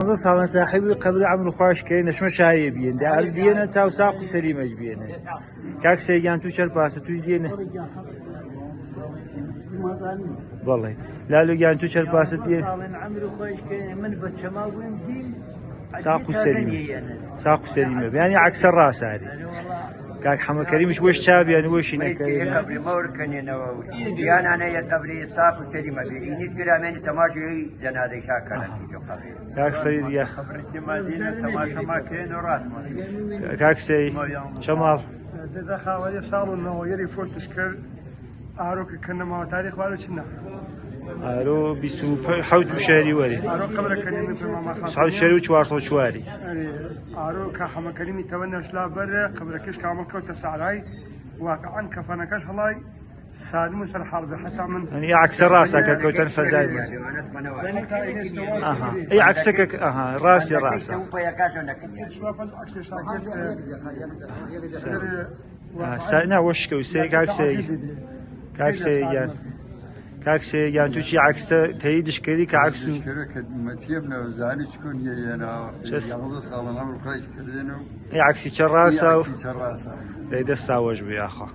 15 ساڵە ساحێبی قەبر عەمر خوش کەی نەشمە شایە بیێن دا هەر دیەنە تاو ساق و سەلیمەش بیێنە کاک سەیگیان تو چەر پاسە توش دیەنە بەڵێ لالو گیان تو چەر پاسە دیە ساق و سەلیمە ساق و سەلیمە بیانی عەکسە ڕاساری کاک حەمە کەریمیش وەش چاویان وەشی نەکەوێنە قبری مەور کەنێنەوە و یانانە یە قبری ساق و سەلیمە بێ ئینیت گرامێنی تەماشی جەنازەی شاکەنە کاک فەرید گیان کاک سەی چەماڵ دەدا خاوەری ساڵ و نەوەیەری فۆرتش کرد ئارۆکە کە نەماوە تاریخ وارە چ نا ئارۆ 27 و شەری وەری ئارۆ قەبرە کەریمی پێ ماما خاتون 7 شەری و 404 ئەرێ ئارۆ کە حەمە کەریمی تەوە نەشلا بەر قەبرەکەش کامڵ کەوتە سارای واقعا کەفەنەکەش هەڵای سالم و سەرحاڵ بێ حتا من یعنی عکسە ڕاستە کە کەوتن فەزای بوو. ئەها ئەی عکسەکە ئەها ڕاستی ڕاستە نا وەشکە و سێ کاک سێ کاک سێ گیان کاک سێ گیان تو چی عکسە تەیدش کردی کە عکس و ئەی عکسی چە ڕاستە و دەی دەست ساوەش بوو یاخوا.